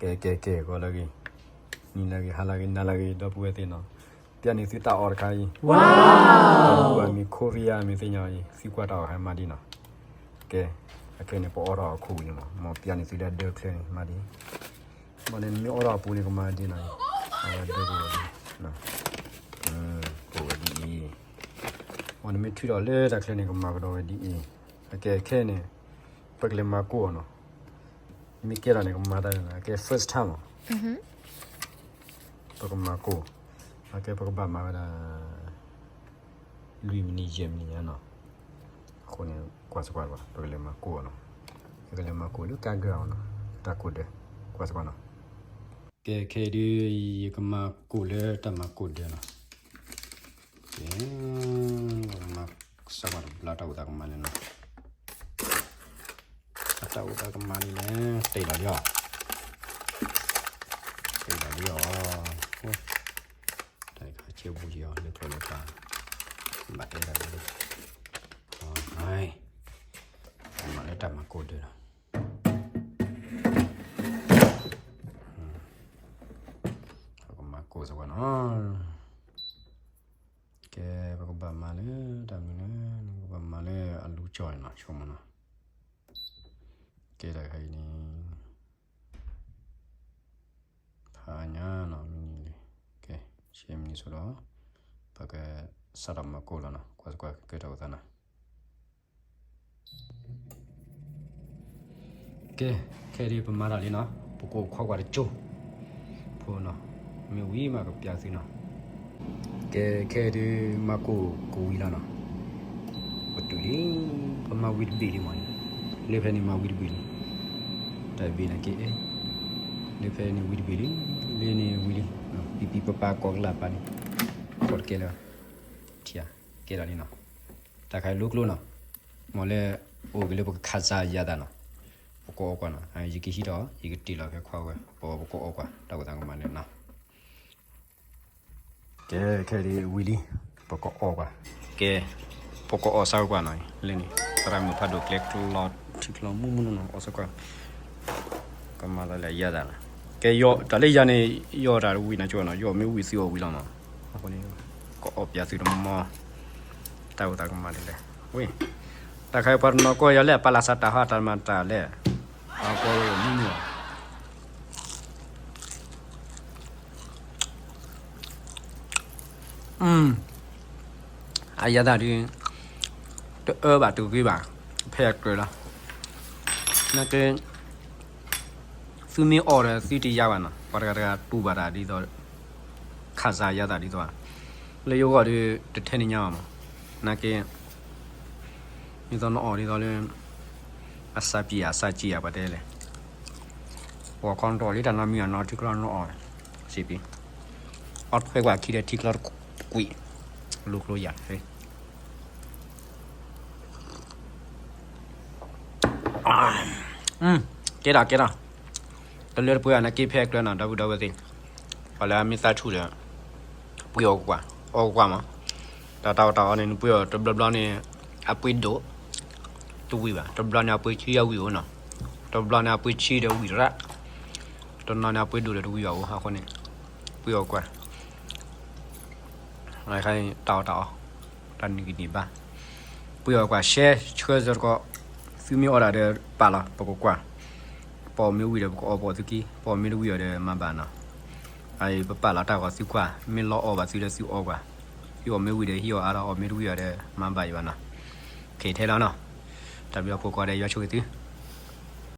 ကဲ ကဲ ကဲ ဂီၤလၢအဂ့ၤ, နံၤလၢအဂ့ၤ, ဟါလၢအဂ့ၤ, နၤလၢအဂ့ၤ ဒီပုၢ်ဝဲၢ်သ့ၣ်နီၤ, ပျၢ်န့ၢ်သုတၢ်အီၣ်တခါအံၤ, တၢ်ဘူၣ်အမံၤ Korea မ့ၢ်သ့ၣ်ညါအံၤ သုကွၢ်တၢ်အီၣ်တခါမၤဒ်နီၤ, ကဲ, အခဲန့ၣ် ပအီၣ်ထီၣ်အခိၣ်ဝံၤန့ၣ်မး, မ်ပျၢ်န့ၢ်သုလၢဒၢချၢန့ၣ် မၤဒ်, ဘၣ်န့ၣ် နမ့ၢ်အီၣ်ထီၣ်အပူၤန့ၣ် ကမၤဒ်နီၤ, အဝဲဒၢပူၤဝဲဒ်, ပဝဲဒ်အံၤ, ဘၣ်နမ့ၢ်ထုးထီၣ်လၢတၢ်ချၢန့ၣ် ကမၤကဒီးဝဲဒ်အံၤ, အကဲခဲန့ၣ်, ပကလဲၤမၤကိၢ်အီၤနီၤ, မ့ၢ်ကဲထီၣ်န့ၣ် ကမၤတၢ်န့ၣ် အကဲ first time မး ပကမၤကိၢ်, အကဲပကဘၣ်မၤဝဲဒၣ် လွံၢ်မံးနံး ယဲၢ်မံးနံးညါနီၤ, အဃိန့ၣ် ကွၢ်စကွၢ်ကွၢ် ပကလဲၤမၤကိၢ်အီၤနီၤ, ယကလဲၤမၤကိၢ်လၢကါဂၤအီၤနီၤ, တၢ်ကိၢ်ဒၢ, ကွၢ်စကွၢ်နီၤ, ကဲခဲအံၤဒုး ယကမၤကိၢ်လၢတၢ်မၤကိၢ်ဒၢနီၤ, ကဲ, မၤစၢ်ကွၢ်တဘျီတၢ်အိၣ်သးကမၤန့ၣ်နီၤ, အတၢ်အိၣ်သးကမၤန့ၣ်လဲၣ်, တ့ၢ်လီၤလံအီၤ, တ့ၢ်လီၤလံအီၤ, တၢ်ခါဆဲဘူးယီၤ လၢကျိၤလၢပၤ, ဘၣ်တဲတၢ်လၢ, မၤလၢတၢ်မၤကိၢ်ဒၢလီၤ, ပကမၤကိၢ်စကွၢ်နီၤ. ကဲ, ပကဘၣ်မၤလၢတၢ်မနုၤလဲၣ်, ပကဘၣ်မၤလၢအလူကၠီၣ်န့ၣ်နီၤ, ဆိကမိၣ်နီၤ, ကဲတၢ်ခါအံၤန့ၣ်, ဖးညါနီၤ, မနုၤလဲၣ်, ကဲ, ဆဲမနုၤဆိဒီး, ပကစးထီၣ်မၤကိၢ်လီၤနီၤ, ကွၢ်စကွၢ်ကဲတၢ်အိၣ်သးနီၤ. ကဲ, ခဲအံၤဒုးပမၤတၢ်လံနီၤ, ပကိးခွါကွၢ်တကၠိ, ဖိနီၤ, မ့ၢ်ဝံၤမးကပျၢ်သုနီၤ. ကဲ, ခဲအံၤဒုးမၤကိၢ်ကဝံၤလီၤနီၤ, ပတုၤလံ, ပမၤဝံၤတဘ့ၣ်လံမး, လၢဖဲန့ၣ်မၤဝံၤတဘ့ၣ်လံ, တၢ်ဘ့ၣ်န့ၣ်က့, လၢဖဲန့ၣ်ဝံၤတဘ့ၣ်လံ, လၢန့ၣ်ဝံၤလံ, ပံပံပပၢ်ကိးကလၢ်ပၢ်န့ၣ်, ကိးတကဲလၢၤ, ထံၣ်ဧါ, ကဲလီၤလံနီၤ. တၢ်ခါအံၤလူကျိနီၤ, မ်လၢအိၣ်က့ၤလၢပကခးစၢ်ယၤသးနီၤ, ပကအီၣ်ကွၢ်နီၤ, ယကဟံးထီၣ် ယကတ့ၢ်လီၤဖဲခွါဝဲ, ပကအီၣ်ကွၢ် တၢ်အိၣ်သးကမၤလၢနီၤ. ကဲ, ခဲအံၤဒုးဝံၤလံ, ပကအီၣ်ကွၢ်, ကဲ, ပကအီၣ်စၢ်ကွၢ်နီၤ, လၢန့ၣ် သရၣ်မုၣ်ဖးဒိၣ်ကျဲကျီထံကျီမူမူနီၤနီၤ, အီၣ်စၢ်ကွၢ် ကမၤသးလၢယၤသးနီၤ. ကဲ, တၢ်လၢယၤန့ၣ် ယအီၣ်တၢ်တဝံၤနီၤကၠိနီၤ, ယအီၣ်မ့ၢ်ဝံၤသုအီၣ်ဝံၤလီၤနီၤ, အဃိန့ၣ် ကအီၣ်ပျၢ်သုတမီၤ, တၢ်အိၣ်သးကမၤဒ်လဲၣ်, ဝံၤ, တၢ်ခါအံၤပှၤတနီၤကိးယၤလၢအပၢ်လၢ်စးတၢ်ဟီတၢ်မၤတၢ်လဲၣ်, အကိးမုၢ်မုၢ် အယၤသးဒုး တအၢဘၣ်တဂ့ၤဘၣ်, ဖဲအကြၢးလီၤ. နာ်က့ သုမ့ၢ်အီၣ်ဒီးသုတယါဘၣ်နီၤ, ပှၤတဂၤတဂၤတူၢ်ဘၣ်တၢ်ဒ်သိး, ခးစၢ်ယၤသးဒ်သိး, လၢယဂီၢ်ဒုး တထဲန့ၣ်ညါဘၣ်မး, နာ်က့ ဒ်သိးနအီၣ်ဒ်သိးလၢ အစၢ်ပျံၤဧါ အစၢ်စံၣ်ဧါ ပှၤတဲလဲၣ်, ပှၤခီနတီၢ်လံတၢ်နီတမံၤအနီၤ ထံကျီနအီၣ်, စံးပံၤ, အီၣ်ထွဲကွၢ်ခံဒီးထံကျီတကွံာ်, လူကျိယၤ, ကဲထီၣ်ကဲထီၣ်, တလၢတပှဲၤအနာ်က့ဖဲအကြၢးနီၤ ဒီပုၢ်ဒီဝဲၢ်သ့ၣ်, ပှၤလၢအမ့ၢ်သးဆူၣ်ဒီး ပှ့ၤအီၣ်ကွၢ်, အီၣ်ကွၢ်မး, တၢ်တၢ်အီၣ်တၢ်အီန့ၣ် နပှ့ၤအီၣ်တဘျီဘျီန့ၣ် အပှ့ၤဒိၣ်, တဝံၤဘၣ်, တဘျီန့ၣ်အပှ့ၤဆံအဝံၤအိၣ်နီၤ, တဘျီန့ၣ်အပှ့ၤဆံဒီးဝံၤရၣ်, တနီၤန့ၣ်အပှ့ၤဒိၣ်ဒီးတဝံၤဘၣ်အိၣ်, အဃိန့ၣ် ပှ့ၤအီၣ်ကွၢ် တၢ်အီၣ်တၢ်အီ, တၢ်နံၤကနံၤဘၣ်, ပှ့ၤအီၣ်ကွၢ် ရှဲဆှၢစ့ၢ်ကီး, သုမ့ၢ်အီၣ်ဒၣ်ဒီးပာ်လီၤ ပကကွၢ်, ပအီၣ်မ့ၢ်ဝံၤဒီးပကအီၣ်ပအီၣ်သုခံ, ပအီၣ်မ့ၢ်တဝံၤအီၤဒီးမၤဘၣ်နီၤ, အအံၤပပာ်လီၤတၢ်ဂီၤသုကွၢ်, မ့ၢ်လီအီၣ်ဘၣ်သုဒီးသုအီၣ်ကွၢ်, သုအီၣ်မ့ၢ်ဝံၤဒီးဟံးအီၣ်အါထီၣ်, အီၣ်မ့ၢ်တဝံၤအီၤဒီးမၤဘၣ်ယံၤဘၣ်နီၤ, ခဲထဲလီၤနီၤ, တၢ်ဘျုးအဖိခွါဒီးယွၤဆိၣ်ဂ့ၤသု